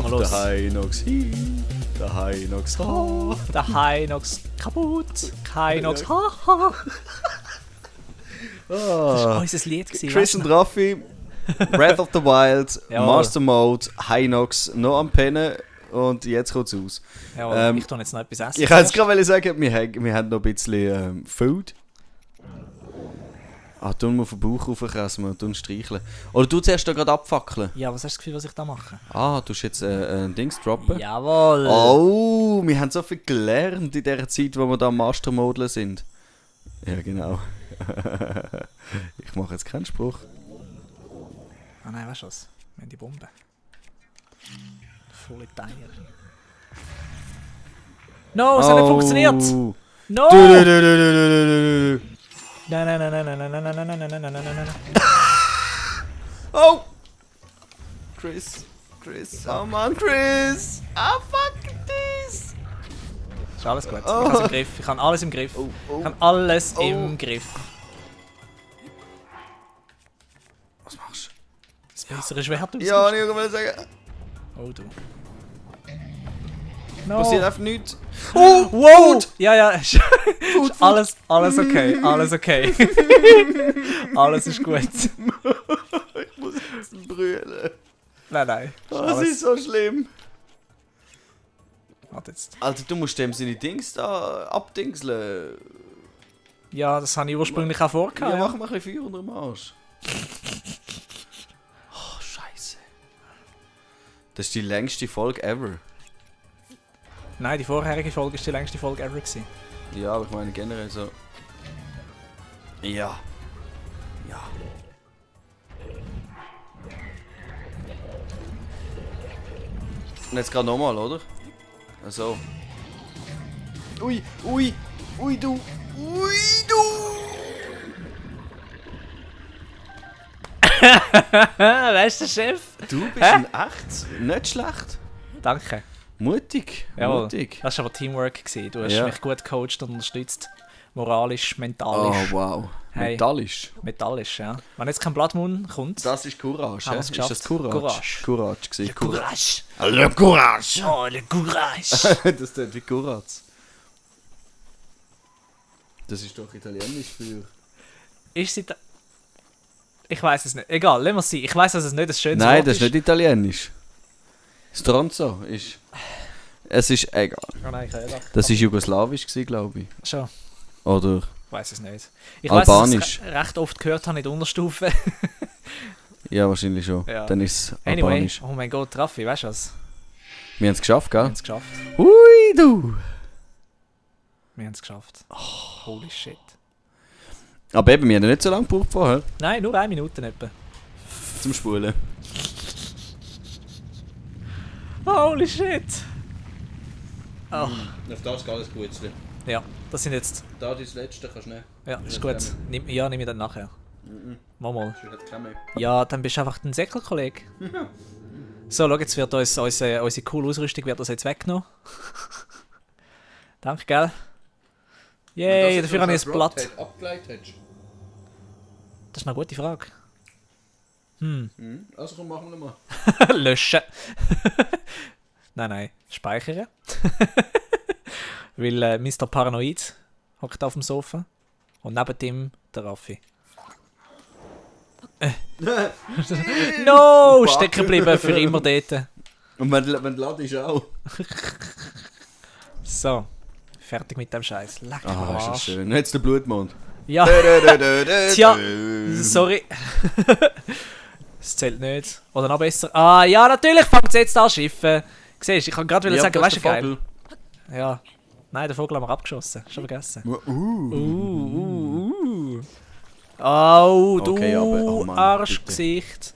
wir los. Der Hinox hi, der Hinox ha. Der Hinox kaputt. Hinox ha. Das war unser Lied. Chris und Raffi, Breath of the Wild, Jawohl. Master Mode, Hinox, noch am Pennen und jetzt kommt es aus. Ja, ich tue jetzt noch etwas essen. Ich wollte jetzt gerade sagen, wir haben noch ein bisschen Food. Tun wir auf den Bauch raufkrassen und tun streicheln. Oder du zuerst gerade abfackeln. Ja, was hast du das Gefühl, was ich da mache? Du hast jetzt ein Dings droppen. Jawohl. Oh, wir haben so viel gelernt in der Zeit, wo wir da am Master-Modeln sind. Ja, genau. Ich mache jetzt keinen Spruch. Ah nein, weißt du was? Wir haben die Bombe. Volle Teier. No, es hat nicht funktioniert! No! Nein, nein, nein, nein, nein, nein, nein, nein, nein, nein, nein, nein, nein, nein. Oh! Chris. Oh Mann, Chris! Fuck this! Ist alles gut. Ich habe im Griff. Ich habe alles im Griff. Ich habe alles im Griff. Was machst du? Das bessere Schwert aus. Ja, ich wollte sagen. Oh du. No. Passiert einfach nichts. Oh, wow! Ja. Ist alles okay. Alles okay. Alles ist gut. Ich muss jetzt brüllen. Nein. Das ist so schlimm. Warte jetzt. Alter, du musst dem seine Dings da abdingseln. Ja, das habe ich ursprünglich auch vorgehabt. Ja, mach mal ein bisschen Feuer unter dem Arsch. Oh, Scheiße. Das ist die längste Folge ever. Nein, die vorherige Folge war die längste Folge ever gewesen. Ja, aber ich meine generell so. Ja. Und jetzt gerade nochmal, oder? Also. Ui, du! Weißt du, Chef? Du bist ein echt nicht schlecht. Danke. Mutig. Jawohl. Das war aber Teamwork gewesen. Du hast mich gut gecoacht und unterstützt. Moralisch, mentalisch. Oh, wow. Hey. Metallisch, ja. Wenn jetzt kein Blood Moon kommt... Das ist Courage, haben wir es geschafft. Ist das Courage? Courage gewesen. Courage. Le Courage! Oh, le Courage. Das tut wie Courage. Das ist doch italienisch für... Ist sie da... Ich weiß es nicht. Egal, lassen wir es sein. Ich weiß, dass es nicht das schönste Nein, Wort das ist nicht italienisch. Stronzo ist... Es ist egal. Oh nein, ich habe gedacht. Das war jugoslawisch, glaube ich. Schon. Oder... Ich weiß es nicht. Ich Albanisch. Weiss, dass ich es recht oft gehört habe in der Unterstufe. Ja, wahrscheinlich schon. Ja. Dann ist es Anyway, albanisch. oh mein Gott, Raffi, weißt du was? Wir haben es geschafft, Wir gell? haben es geschafft. Hui, du! Wir haben es geschafft. Holy shit. Aber eben, wir haben nicht so lange gebraucht vorher. Nein, nur 1 Minute etwa. Zum Spulen. Holy shit. Oh. Auf das geht alles gut. Ja, das sind jetzt... Da das letzte kannst du nicht. Ja, ist gut. Nimm ich dann nachher. Mal. Das hat keinen mehr. Ja, dann bist du einfach ein Säckelkollege. So, schau, jetzt wird uns unsere coole Ausrüstung wird uns jetzt weggenommen. Danke, gell? Yay, dafür habe ich ein Blatt. Abgeleitet hättest. Das ist eine gute Frage. Also komm, machen wir nochmal. Löschen. Nein, speichern. Weil Mr. Paranoid hockt auf dem Sofa und neben ihm der Raffi. No! Stecken geblieben für immer dort. Und wenn du ladest auch. So, fertig mit dem Scheiß. Leck mir am Ah, ist das Arsch. schön. Jetzt der Blutmond. Ja, tja, sorry. Das zählt nicht. Oder noch besser. Ah, ja, natürlich fängt es jetzt an zu schiffen. Siehst du, ich kann gerade sagen, weißt du, geil. Ja. Nein, den Vogel haben wir abgeschossen. Schon vergessen. Oh, du Okay, aber- oh Mann, Arschgesicht.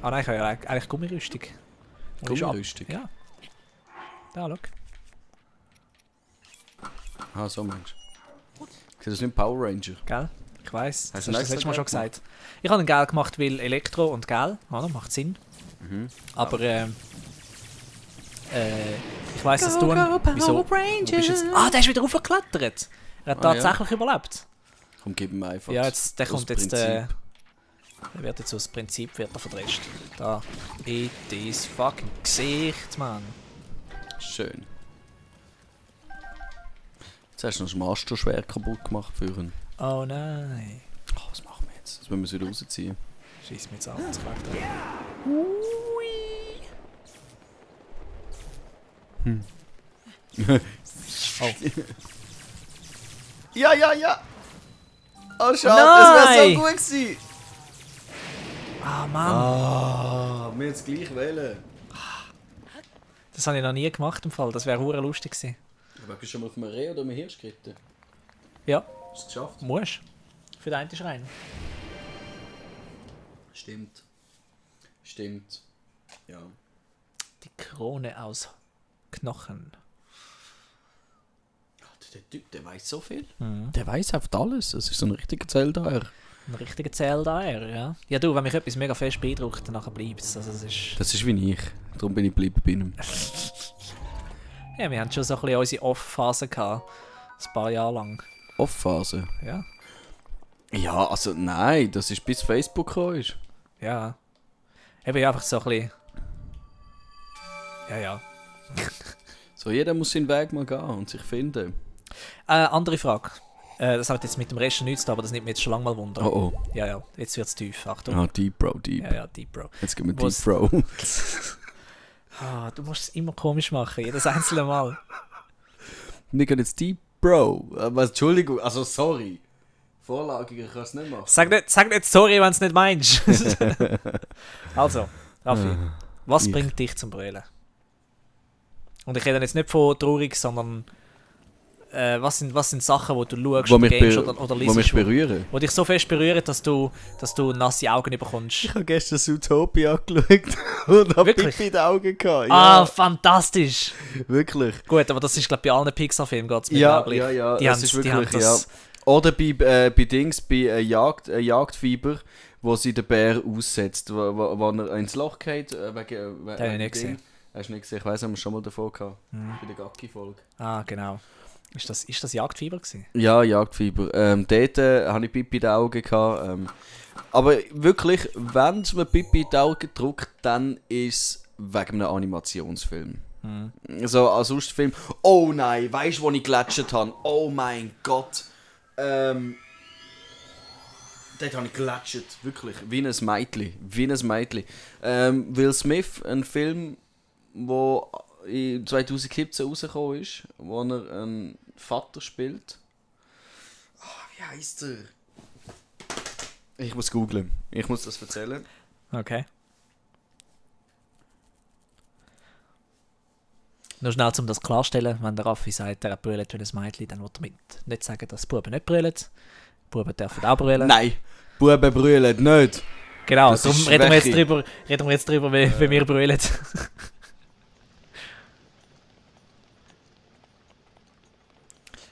Ah nein, ich habe ja eigentlich Gummirüstung. Gummirüstung? Ja. Da, schau. Ah, so meinst du. Sieht das nicht Power Ranger? Gell? Ich weiss. Das Hast du hast du das letzte Mal schon gesagt. Ich habe ihn geil gemacht, weil Elektro und geil. Oder? Macht Sinn. Aber ich weiss, dass du... Wieso? Der ist wieder raufgeklettert. Er hat Ah, tatsächlich überlebt. Komm, gib ihm einfach. Ja, jetzt, der aus kommt jetzt... Prinzip. Er wird jetzt aus Prinzip verdrescht. Da. In dein fucking Gesicht, Mann. Schön. Jetzt hast du noch das Master schwer kaputt gemacht für ihn. Oh nein. Oh, was machen wir jetzt? Das müssen wir wieder rausziehen. Schieß mich jetzt an. Das oh. Ja! Oh, schade, Nein! das wäre so gut gewesen! Ah, Mann. Wir jetzt gleich wählen. Das habe ich noch nie gemacht im Fall. Das wäre hure lustig gewesen. Aber bist du schon mal auf einem Reh oder einem Hirsch geritten? Ja. Hast du es geschafft? Musst. Für den einen Schrein. Stimmt. Ja. Die Krone aus Knochen. Der Typ, der weiß so viel. Mhm. Der weiß einfach alles. Es ist so ein richtiger Zeldaer. Ein richtiger Zeldaer, ja. Ja du, wenn mich etwas mega fest beeindruckt, dann bleibt es. Also, das ist wie ich. Darum bin ich geblieben bei ihm. Ja, wir haben schon so ein bisschen unsere Off-Phase gehabt. Ein paar Jahre lang. Off-Phase? Ja. Ja, also nein, das ist bis Facebook gekommen ist. Ja. Eben einfach so ein bisschen... Ja. So, jeder muss seinen Weg mal gehen und sich finden. Andere Frage. Das hat jetzt mit dem Rest nichts zu tun, aber das nimmt mich jetzt schon lange mal Wunder. Oh. Ja, jetzt wird es tief. Achtung. Ah, Deep Bro, Deep. Ja, Deep Bro. Jetzt gehen wir Deep Bro. Du musst es immer komisch machen, jedes einzelne Mal. Wir gehen jetzt Deep Bro. Aber Entschuldigung, also sorry. Vorlagiger kann es nicht machen. Sag nicht sorry, wenn du es nicht meinst. Also, Raffi, was bringt dich zum Brüllen? Und ich rede jetzt nicht von traurig, sondern was sind Sachen, die du schaust, games oder liest, die mich berühren. Die dich so fest berühren, dass du nasse Augen bekommst. Ich habe gestern Zootopia angeschaut und habe Pipi in den Augen gehabt. Ja. Ah, fantastisch! Wirklich. Gut, aber das ist glaube ich bei allen Pixar-Filmen geht's mit Ja, Die das ist wirklich, ja. Oder bei Jagdfieber, wo sie den Bär aussetzt, wo er ins Loch geht, wegen habe ich nicht gesehen. Hast du nicht gesehen? Ich weiss, haben wir schon mal davon gehabt. Bei der Gacki-Folge. Ah, genau. Ist das Jagdfieber gewesen? Ja, Jagdfieber. Dort hatte ich Pipi in den Augen gehabt. Aber wirklich, wenn es mir Pipi in die Augen drückt, dann ist es wegen einem Animationsfilm. So, als sonst Film. Oh nein, weißt du, wo ich gelatscht habe? Oh mein Gott. Dort habe ich gelatscht. Wirklich. Wie ein Mädchen. Will Smith, ein Film, der in 2017 rausgekommen ist, wo er einen Vater spielt. Wie heisst er? Ich muss googlen. Ich muss das erzählen. Okay. Nur schnell, um das klarzustellen, wenn der Raffi sagt, er brüllt wie ein Mädchen, dann will er nicht sagen, dass Buben nicht brüllen. Buben dürfen auch brüllen. Nein, Buben brüllen nicht. Genau, darum reden wir jetzt drüber, wie wir brüllen.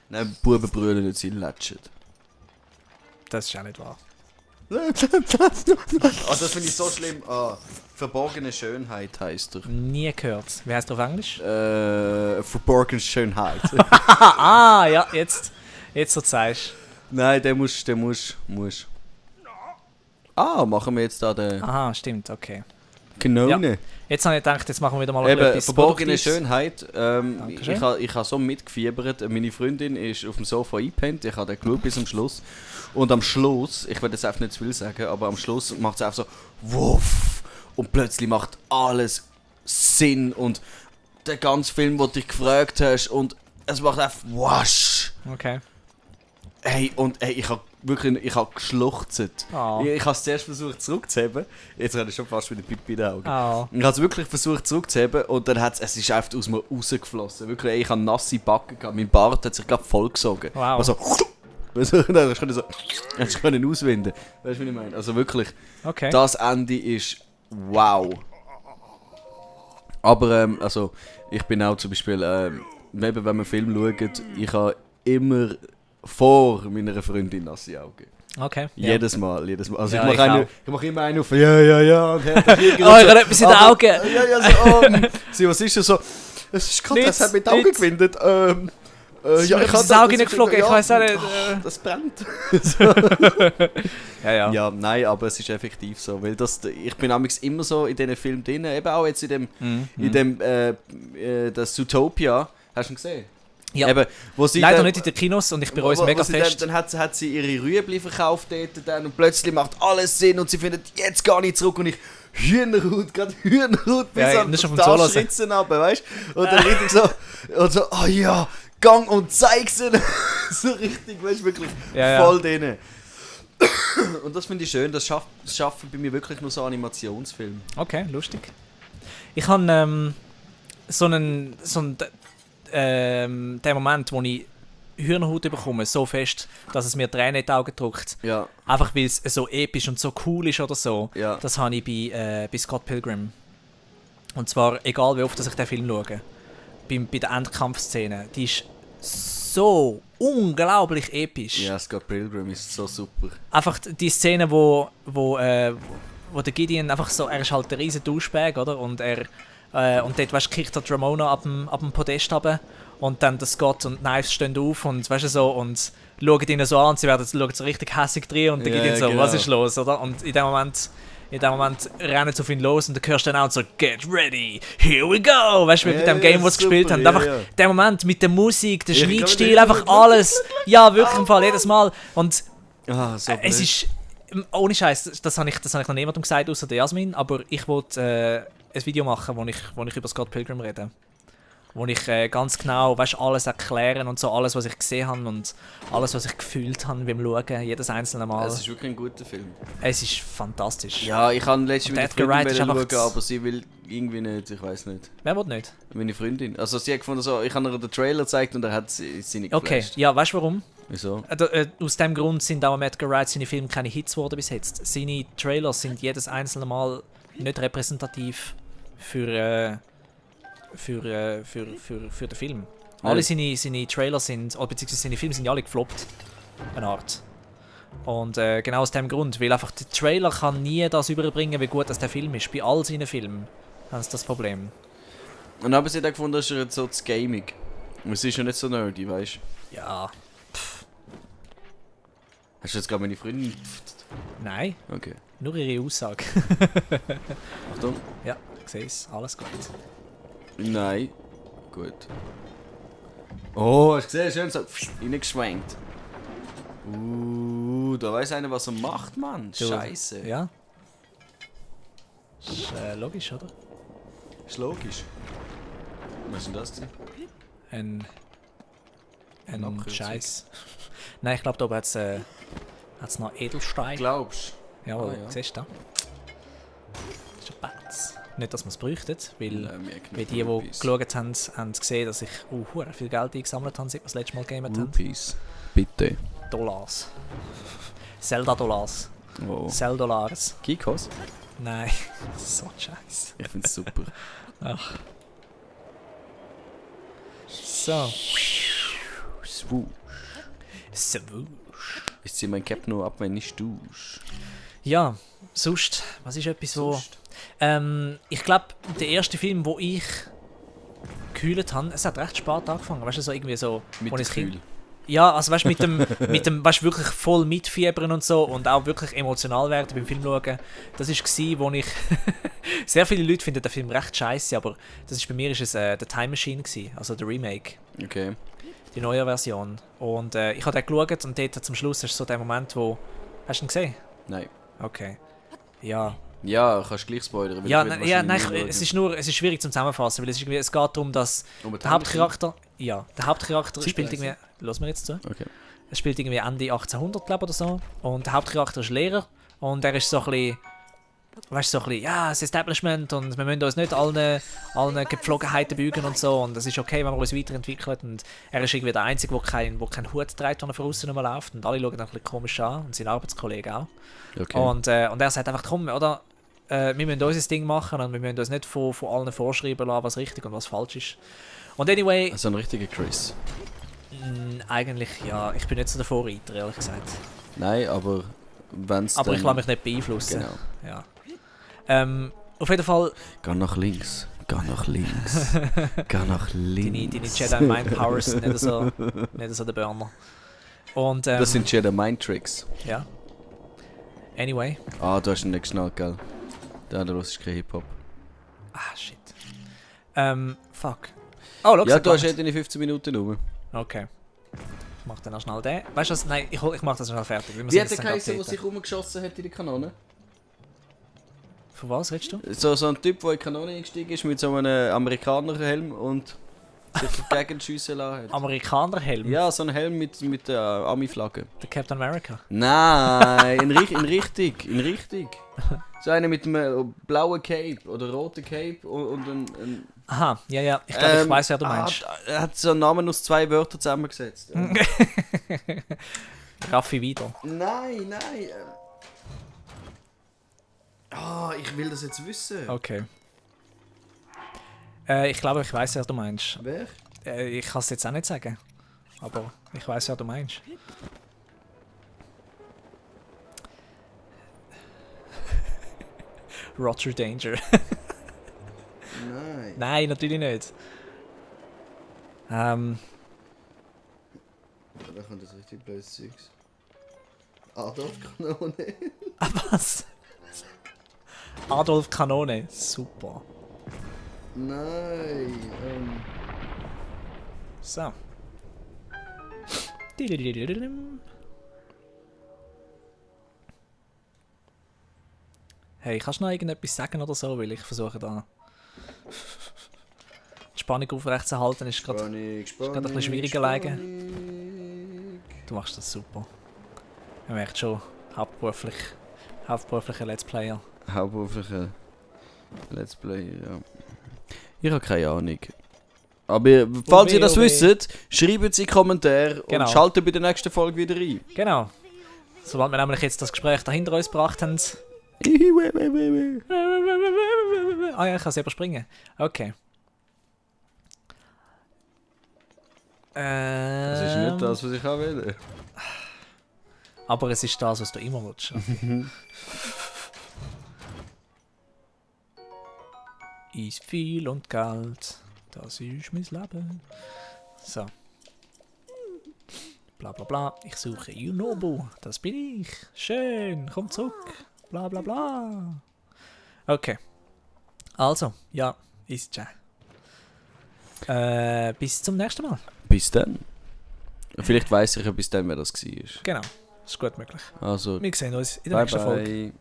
Nein, Buben brüllen nicht, sie latschen. Das ist auch nicht wahr. Das finde ich so schlimm. Verborgene Schönheit heisst er. Nie gehört. Wie heißt er auf Englisch? Verborgene Schönheit. Ja, jetzt so zeigst. Nein, der muss. Machen wir jetzt da den... Aha, stimmt, okay. Kanone. Ja. Jetzt habe ich gedacht, jetzt machen wir wieder mal etwas verborgene Produktives. Schönheit. Ich habe so mitgefiebert. Meine Freundin ist auf dem Sofa eingepennt. Ich habe den geschaut bis zum Schluss. Und am Schluss, ich will jetzt einfach nicht zu viel sagen, aber am Schluss macht es einfach so wuff. Und plötzlich macht alles Sinn. Und der ganze Film, den du dich gefragt hast. Und es macht einfach wasch. Okay. Ich habe geschluchzt. Oh. Ich habe es zuerst versucht zurückzuheben. Jetzt habe ich schon fast wieder Pipi in den Augen. Oh. Ich habe es wirklich versucht zurückzuheben und dann es ist einfach aus mir rausgeflossen. Wirklich, ich habe nasse Backen gehabt. Mein Bart hat sich gerade vollgesogen. Wow. Also, dann konnte ich auswinden. Weißt du, was ich meine? Also wirklich, Okay. Das Ende ist wow. Aber ich bin auch zum Beispiel, wenn wir einen Film schauen, ich habe immer vor meiner Freundin nasse Augen. Okay. Jedes Mal. Also Ja, ich mache immer einen auf ja. Und ich habe etwas in den Augen. Was ist das so? Es ist gerade, das hat mit den Augen gewindet. Ja, ich habe das Auge nicht geflogen, ich weiß auch nicht. Das brennt. Ja, nein, aber es ist effektiv so, weil ich bin immer so in diesen Filmen drin, eben auch jetzt in dem das Zootopia, hast du ihn gesehen? Ja, eben, wo sie leider dann, nicht in den Kinos und ich bereue es mega fest. Dann hat sie ihre Rüebli verkauft dort dann, und plötzlich macht alles Sinn und sie findet jetzt gar nicht zurück und ich Hühnerhaut bis an die Arschritzen runter, weißt du? Und dann richtig so, oh ja, gang und zeig's ihnen. So richtig, weißt du, wirklich voll drin. Und das finde ich schön, das schaffen bei mir wirklich nur so Animationsfilme. Okay, lustig. Ich habe der Moment, wo ich Hühnerhaut bekomme, so fest, dass es mir Tränen in die Augen drückt. Ja. Einfach weil es so episch und so cool ist oder so. Ja. Das habe ich bei Scott Pilgrim. Und zwar, egal wie oft ich den Film schaue, bei der Endkampfszene, die ist so unglaublich episch. Ja, Scott Pilgrim ist so super. Einfach die Szene, wo der Gideon einfach so, er ist halt der riesen Duschbag, oder? Und dort, weißt du, kickt der Ramona ab dem Podest runter und dann der Scott und Knives stehen auf und weißt du so und schauen ihn so an und sie schauen so richtig hässig drin und der Gideon so, genau. Was ist los, oder? Und in dem Moment rennen sie auf ihn los und du hörst dann auch so, get ready, here we go, weißt du, mit dem Game, was sie gespielt haben. Einfach der Moment mit der Musik, der Schneidestil, einfach alles, ja, wirklich im Fall, jedes Mal. Und so es ist, ohne Scheiß, das habe ich noch niemandem gesagt, außer der Jasmin, aber ich wollte ein Video machen, wo ich über Scott Pilgrim rede. Wo ich ganz genau, weißt, alles erklären und so, alles, was ich gesehen habe und alles, was ich gefühlt habe beim Schauen, jedes einzelne Mal. Es ist wirklich ein guter Film. Es ist fantastisch. Ja, ich habe letztens mit der Freundin schauen, aber sie will irgendwie nicht, ich weiß nicht. Wer will nicht? Meine Freundin. Also sie hat gefunden, so, ich habe ihr den Trailer gezeigt und er hat sie nicht geflasht. Okay, ja, weißt du warum? Wieso? Aus dem Grund sind auch Edgar Wright seine Filme keine Hits geworden bis jetzt. Seine Trailer sind jedes einzelne Mal nicht repräsentativ für den Film. Alle seine Trailer sind, beziehungsweise seine Filme sind ja alle gefloppt. Eine Art. Und genau aus dem Grund, weil einfach der Trailer kann nie das überbringen, wie gut das der Film ist. Bei all seinen Filmen haben sie das Problem. Und dann haben sie dann gefunden, dass er jetzt so zu gaming. Es ist ja nicht so nerdy, weißt du? Ja. Hast du jetzt gerade meine Freundin? Nein. Okay. Nur ihre Aussage. Achtung. Ja, ich sehe es. Alles gut. Nein. Gut. Oh, hast du gesehen? Schön so reingeschwenkt. Da weiss einer, was er macht, Mann. Scheiße. Ja. Ist logisch, oder? Ist logisch. Was ist denn das? Ein Scheiß. Nein, ich glaube, da oben hat es noch Edelstein. Glaubst du? Jawohl, siehst du da? Das ist ein Batz. Nicht, dass man es bräuchte, weil die geschaut haben, haben gesehen, dass ich viel Geld eingesammelt habe, seit wir das letzte Mal gegamet haben. Rupees. Bitte. Dollars. Zelda-Dollars. Oh. Zeldollars. Kikos? Nein, so scheiße. Ich find's super. Ach. So. Swoosh. Swoosh. Ich zieh mein Cap nur ab, wenn ich dusche. Ja, sonst, was ist etwas, wo... ich glaube, der erste Film, wo ich gekühlt habe, es hat recht spät angefangen, weißt du, so irgendwie so... Mit dem Kühl? Ja, also weißt du, mit dem weißt, wirklich voll mitfiebern und so und auch wirklich emotional werden beim Film schauen. Das war, wo ich... sehr viele Leute finden den Film recht scheiße, aber bei mir ist es The Time Machine gewesen, also der Remake. Okay. Die neue Version. Und ich habe den geschaut und dort zum Schluss ist so der Moment, wo... Hast du ihn gesehen? Nein. Okay. Ja. Ja, kannst du gleich spoilern. Es ist schwierig zum Zusammenfassen, weil es geht darum, dass der Hauptcharakter... Ja, der Hauptcharakter spielt irgendwie... Lass mir jetzt zu. Okay. Er spielt irgendwie Ende 1800, glaube ich, oder so. Und der Hauptcharakter ist Lehrer. Und er ist so ein bisschen... Weißt du, so ein bisschen, ja, das Establishment und wir müssen uns nicht allen Gepflogenheiten beugen und so. Und es ist okay, wenn wir uns weiterentwickeln. Und er ist irgendwie der Einzige, der keinen Hut trägt, wenn er von außen läuft. Und alle schauen ihn ein bisschen komisch an. Und sein Arbeitskollege auch. Okay. Und er sagt einfach, komm, oder? Wir müssen unser Ding machen und wir müssen uns nicht von allen vorschreiben lassen, was richtig und was falsch ist. Und anyway... Also ein richtiger Chris. Eigentlich, ja. Ich bin nicht so der Vorreiter, ehrlich gesagt. Nein, aber wenn's aber ich lasse mich nicht beeinflussen. Genau. Ja. Auf jeden Fall... Geh nach links. Geh nach links. Geh nach links. Deine Jedi Mind Powers sind nicht so der Burner. Und, das sind Jedi Mind Tricks. Ja. Anyway. Ah, du hast ihn nicht geschnallt, gell? Da ist kein Hip-Hop. Ah, shit. Fuck. Oh, look, ja, du hast deine 15 Minuten rum. Okay. Ich mach dann auch schnell den. Weißt du was? Nein, ich mach das schnell fertig. Wie hat der geheißen, der sich rumgeschossen hat in die Kanone? Von was redest du? So ein Typ, der in die Kanone eingestiegen ist mit so einem Amerikanerhelm und sich dagegen schiessen lassen hat. Amerikanerhelm? Ja, so ein Helm mit der Ami-Flagge. Der Captain America? Nein, in richtig. So einer mit einem blauen Cape oder roten Cape und ein... Aha, ja. Ich glaube, ich weiß, wer du meinst. Er hat so einen Namen aus 2 Wörtern zusammengesetzt. Raffi wieder. Nein. Ich will das jetzt wissen. Okay. Ich glaube, ich weiß, wer du meinst. Wer? Ich kann es jetzt auch nicht sagen. Aber ich weiß, wer du meinst. Roger Danger. Nein. Nein, natürlich nicht. Da kommt das richtig blödes Zeugs. Adolf Kanone. Was? Adolf Kanone. Super. Nein. So. Hey, kannst du noch irgendetwas sagen oder so? Weil ich versuche da die Spannung aufrechtzuerhalten. Ist gerade ein bisschen schwieriger liegen. Du machst das super. Ich merke schon, hauptberuflicher Let's Player. Hauptberuflicher Let's Player, ja. Ich habe keine Ahnung. Aber falls ihr das wisst, schreibt es in die Kommentare und schaltet bei der nächsten Folge wieder ein. Genau. Sobald wir nämlich jetzt das Gespräch da hinter uns gebracht haben. Ah ja, ich kann es überspringen. Okay. Das ist nicht das, was ich auch will. Aber es ist das, was du immer willst. Ist viel und Geld. Das ist mein Leben. So. Bla bla bla. Ich suche Yunobu. Das bin ich. Schön. Komm zurück. Bla bla bla. Okay. Also, ja, ist ja. Bis zum nächsten Mal. Bis dann. Vielleicht weiss ich ja bis dann, wer das war. Genau. Ist gut möglich. Also, wir sehen uns in der nächsten Folge.